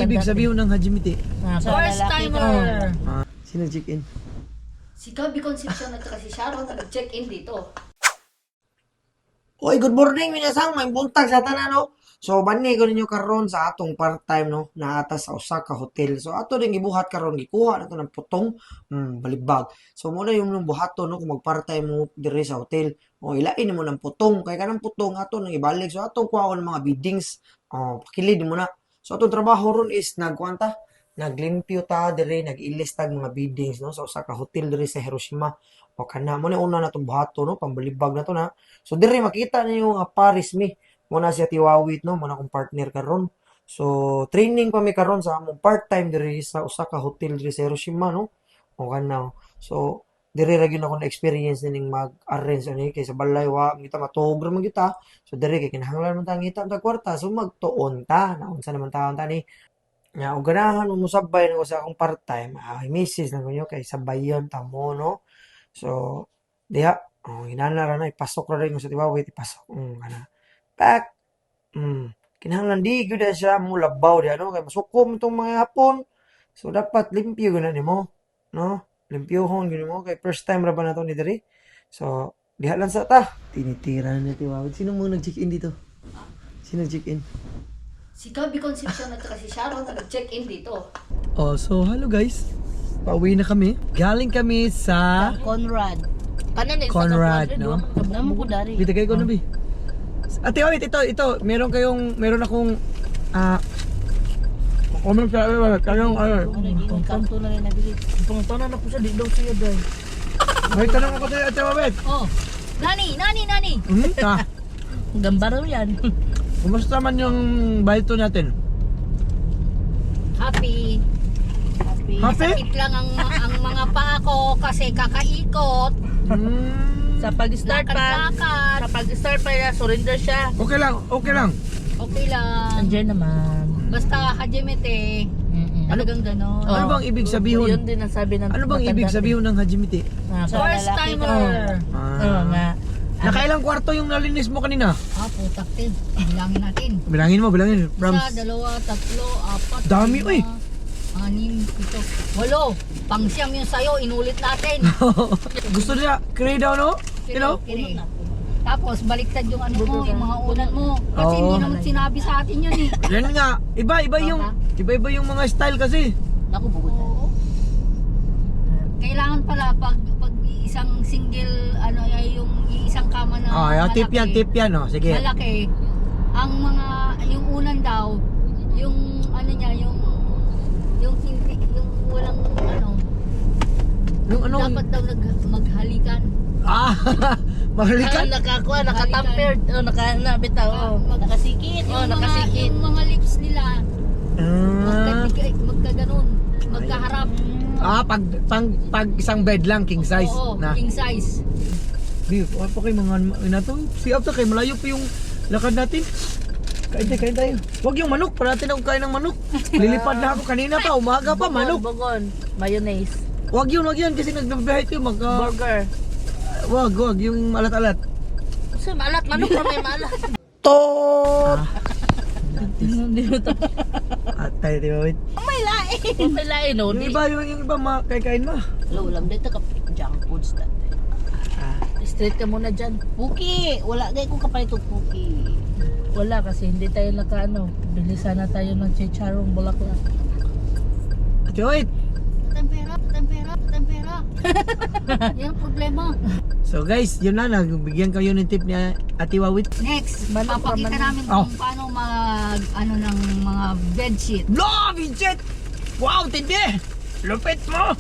Ibig sabihin ng Hajimite? First timer. Ah, sino check-in? Si Gabby Concepcion at saka si Sharon na nag-check-in dito. Oy, good morning minasang, may buntag sa tanan, no. So banni ko ninyo karon sa atong part-time, no, naata sa usa ka hotel. So ato din gibuhat karon, gikuha nato ng putong balibag. So mo na yung nung buhaton, no, kung mag part-time mo diri sa hotel. O ilain nimo ng putong kay kanang putong ato nang ibalik. So atong kuha ng mga biddings. Oh, pakilid mo na. So atong trabaho ron is nagkuan ta, naglimpyo ta diri, nag-ilis tag mga biddings, no, sa usa ka hotel diri sa Hiroshima. O kana mo na una natong buhaton, no, pambalibag na to na. So diri makita ninyo nga Paris mi. Muna siya tiwawit, no, muna akong partner karon. So training pa mi karon sa among part-time diri sa usa ka hotel diri sa Hiroshima, no. O kana. So diri ra gyud ako na experience nining mag-arrange ani kay sa balay wa man kita matuog ra man kita. So diri kay kinahanglan man ta ngita ta kwarta, so magtuon ta. Naunsa naman taon ta ni. Nya og ganahan mo mosabay nako sa akong part-time, ay misis na ninyo kay sabayon ta mo, no. So diha, oh, hinana ra na, ipasok ra rin ko sa tiwawit, ipasok. Kana. Pak. Kinahanglan di gyud na siya mo labaw diha, no, kay masuko man tong mga Hapon. So dapat limpyo gyud na nimo, no? Limpyohon gyud nimo kay first time ra ba na to ni diri. So diha lang sa ta. Tinitira na ni Tiwawit. Sino mo nag-check-in dito? Sino nag-check-in? Si Gabby Concepcion at saka si Sharon na nag-check-in dito. Oh, so hello guys. Pauwi na kami. Galing kami sa Conrad. Kanan eh, Conrad, no? Namo ko dari. Bita kayo ko na, Bi. Ate, wait, ito, meron akong, comment sa, kayong, ano, Kanto na rin nabili. Pangutana na po siya, di daw siya dahil. May tanong ako sa'yo, Ate Wawit. Oh. Nani, nani, nani. Gambaraw yan. Kumusta man yung balto natin? Happy. Happy. Happy? Sakit lang ang mga paa ko kasi kakaikot. Sa pag-start pa, Lakad-lakad. sa pag-start pa niya, surrender siya. Okay lang, okay lang. Okay lang. Andiyan naman. Basta Hajimete. Talagang ganon. Ano bang ibig sabihin? Yun din ang sabi ng Ano bang ibig sabihin ng Hajimite? First timer. Oo nga. Nakailang kwarto yung nalinis mo kanina? Ah, putak din. Bilangin natin. Bilangin mo, bilangin. From, Isa, dalawa, tatlo, apat, Dami, lima, uy. anim, pito, walo. Pangsyam yung sayo, inulit natin. Gusto niya, kray daw, no? You know? Kire. Tapos, baliktad yung ano mo, yung mga unan mo. Kasi Oo. hindi naman sinabi sa atin yun eh. Yan nga, iba-iba yung mga style kasi. Naku, bugod. Oo. Kailangan pala pag isang single ano ay yung isang kama na Ah, yung tip yan, tip yan, oh. Sige. Malaki. Ang mga yung unan daw, yung ano niya, yung hindi yung walang ano, Yung ano? dapat daw maghalikan. Ah, mahalikan. Ah, nakakuha, nakatampered. Oh, naka, na, bitaw. Oh. Nakasikit. Yung Oh, mga nakasikit. yung mga lips nila magkaganon, magkaharap. Ah, pag isang bed lang, king size Oo, na. king size. Di, pa kay mga ina to. Si Abta kay malayo pa yung lakad natin. Kain tayo, kain tayo. Wag yung manok, parati na akong kain ng manok. Lilipad na ako kanina pa, umaga pa, manok. Bugon. Mayonnaise. Wag yun kasi nagbabiyahe tayo mag Burger. wag yung alat-alat. Kasi maalat, manok pa may maalat. Tot. Hindi mo to. At tayo, di ba, wait. May lain. May lain, no? Yung iba, makakain na. Wala, ulam dito ka junk foods dati. Straight ka muna dyan. Puki! Wala gay kung kapalit og puki. Wala kasi hindi tayo nakaano. Bili sana tayo ng chicharong bulaklak. Ate, wait. Tempera, tempera, tempera. Yan ang problema. So guys, yun na, nagbigyan kayo ng tip ni Ate Wawit. Next, Manok papakita pa man. namin Oh. kung paano mag ano ng mga bedsheet. Blah, Vincent! Wow, tindi! Lupit mo!